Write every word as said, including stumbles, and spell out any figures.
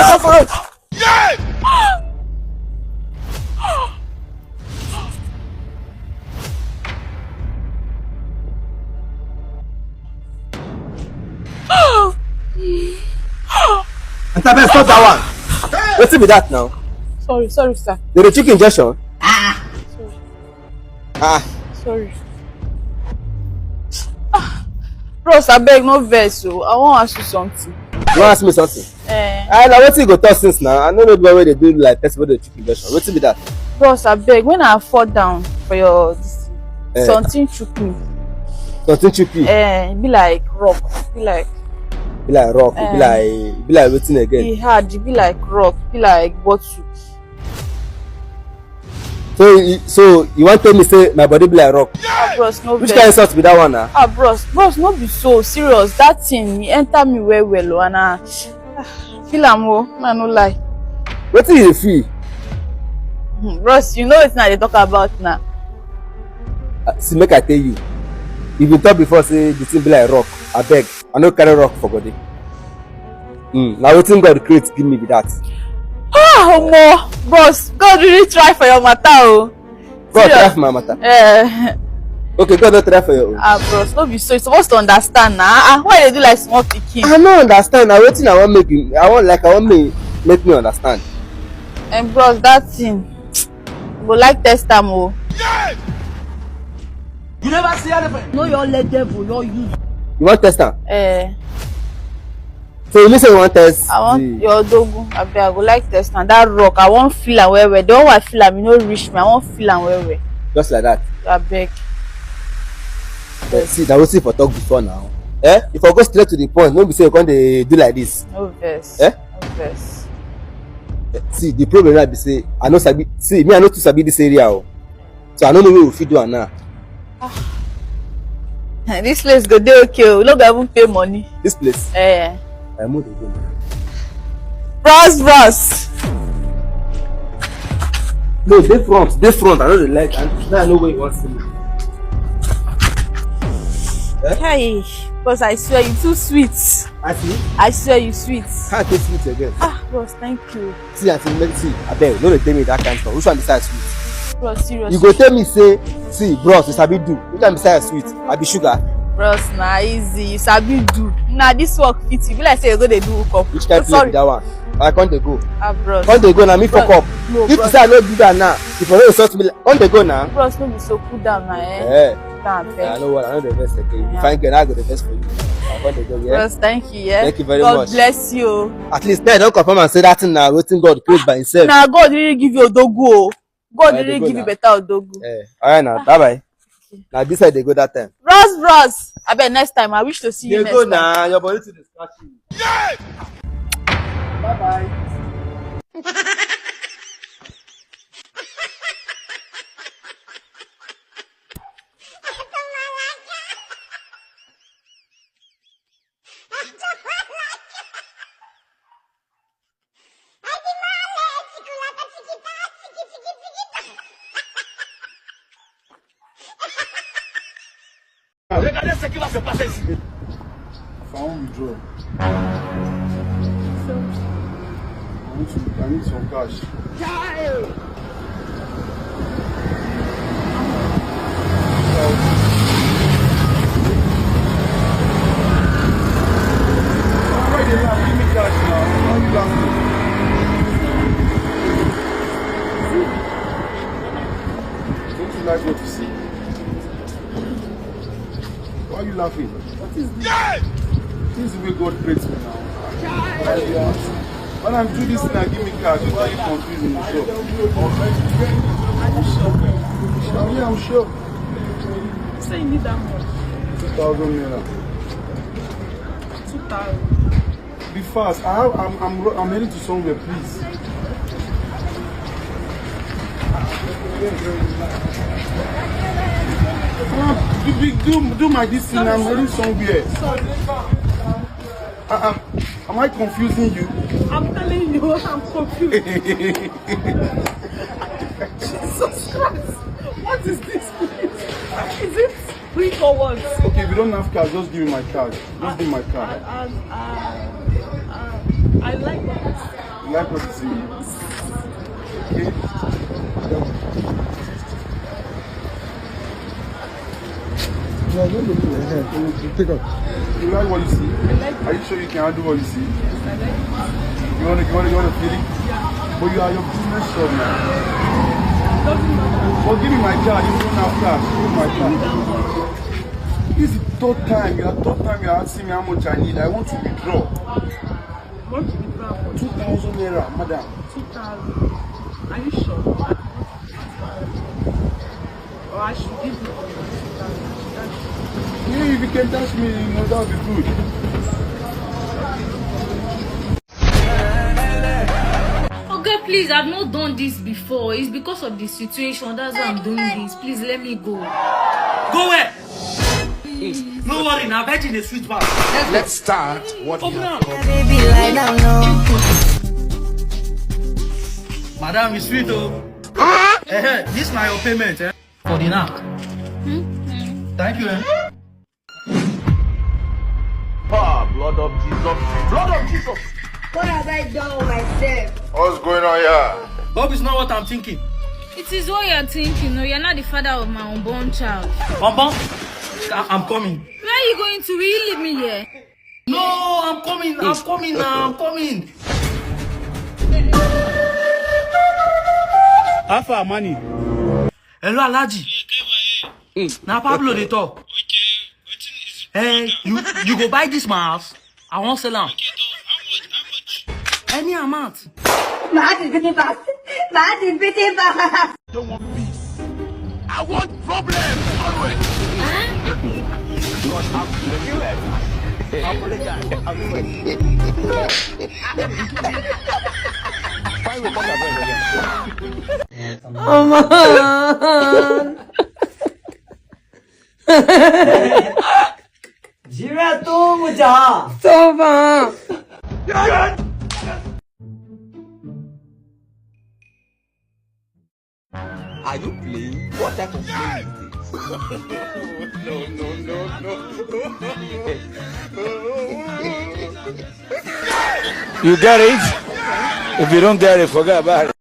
Stop for road. Auntie, abeg stop that one. Wetin be that now? Sorry, sorry, sir. They dey chook injection. Sorry. Ah. Sorry. Ah, bros, abeg no vex o. I wan ask you something. You wan ask me something? Eh. Ah, na wetin you go talk since now? I no know the one wey dey do like person wey dey chook injection. Wetin be that? Bros, abeg, when I fall down for your this thing, eh, something chook me. Something chook you? Eh, e be like rock. E be like, be like rock. E be, eh, like, e be like wetin again? E hard. E be like rock. E be like bottle. So, you, so you wan tell me say my body be like rock? Ah, bros, no vex. Which kind insult be that one, na? Ah, bros, bros, no be so serious. That thing, e enter me well, well, oh, and I, ah, feel am, oh, I no lie. Wetin you dey feel? Hmm, bros, you know wetin I dey talk about now. Ah, see, make I tell you. You been talk before say the thing be like rock. Abeg, I no carry rock for body. Hmm, na wetin God create give me be that. Ah, omo, bros, God really try for your matter, oh. God try for my matter? Eh. Okay, God no try for your own. Ah, bros, no be so. You suppose to understand na. Ah, ah, why you dey do like small pikin? I no understand. Na wetin I wan make you, I wan, like, I wan make, make me understand. And bros, that thing, you go like test am, oh. You never see elephant. No, your leg devil, your use. You wan test am? Eh. So you mean say you wan test? I want the your dogu. Abeg, I go like test am. That rock, I wan feel am well, well. The one wey I feel am, e no reach me. I wan feel am well, well. Just like that? Abeg. Eh, see, na wetin you for talk before now. Eh? If I go straight to the point, no be say you come dey do like this. No vex. Eh? No vex. Eh, see, the problem now be say I no sabi. See, me, I no too sabi this area, oh. So I no know where we fit do am now. Ah. This place go dey okay o. We no go even pay money. This place? Eh. I move again. Bros, bros. No, dey front, dey front. I no dey like. I, now I know where you wan see me. Eh? Hey, bros, I swear you too sweet. I see? I swear you sweet. Can't take sweet again. Ah, bros, thank you. See, auntie, make, see, abeg, no dey tell me that kind stuff. Which one be sweet? Bros, serious. You go tell me say, see, bros, you sabi do. Which one be sweet? I be sugar. Bros, na easy. You sabi do. Na this work fit you. Be like say you go dey do hookup. Which kind play be that one? I come dey go. Ah, bros. Come dey go, na me fuck up. No, if you say I no do that now, if you no insult me, come dey go now. Bros, no be so, cool down na, eh? Eh. Nah, I no worry, I no dey vex again. You fine girl, I go dey vex for you. I come dey go, yeah? Bros, thank you, yeah? Thank you very much. God bless you. At least now I don confirm and say that thing na wetin God create by himself. Na God really give you odogu o. God really give you better odogu. Eh, all right now, bye bye. Na this side dey go that time. Bros, bros. Abeg, next time, I wish to see you next time. Dey go na, your body too dey scratch me. Bye bye. Regardez ce qui va se passer ici. Enfin, on withdraw. I need to, I need some cash. Why you dey laugh? Give me cash now. Why you laughing? Don't you like what you see? Why are you laughing? What is this? This is the way God creates me now. Chai! When I do this thing, I give me cash. You don't confuse me. Sure. Are you sure? Yeah, I'm sure. So you need that much? Two thousand naira. Two thousand. Be fast. I have, I'm, I'm, I'm heading to somewhere, please. Ah, do, do, do, do my this thing. I'm heading somewhere. Uh, uh, am I confusing you? I'm telling you, I'm confused. Jesus Christ. What is this, please? Is it free or what? Okay, if you don't have cash, just give me my card. Just give my card. I, I, I, I, I like what Like what you see. Okay. Yeah, no, no, no, yeah, take out. You like what you see? Are you sure you can handle what you see? You wanna, you wanna, you wanna feel it? But you are your business shop now. But give me my card. You don't have cash. Give me my card. This is the third time. Your third time you're asking me how much I need. I want to withdraw. What to withdraw for? Two thousand naira, madam. Two thousand. Are you sure? Or I should give you two thousand? Yeah, if you can dash me, you know, that would be good. Okay, please, I've not done this before. It's because of the situation. That's why I'm doing this. Please let me go. Go where? No worry, now virgin is sweet back. Let's start what we Open have up. come. Baby, lie down low. Madam, it's sweet, oh. Eh, eh, this na your payment, eh? For the knack. Thank you, eh? Ah, blood of Jesus. Blood of Jesus. What have I done myself? What's going on here? Hope it's not what I'm thinking. It is what you're thinking. No, you're not the father of my unborn child. Bonbon, I- I'm coming. Where are you going to? Will you leave me here? No, I'm coming. I'm coming now. I'm coming. How far money? Hello, Alhaji. Na Pablo dey talk. Eh, you you go buy this my house? I wan sell am. Any amount. My heart is beating fast. My heart is beating fast. Don't want peace. I want problems always. God, I'm feeling it. I'm feeling it. I'm feeling it. Why we come again? Oh man. Jira tu mucha. Toba. Are you playing? What type of play is this? No, no, no, no. You get it? If you don't get it, forget about it.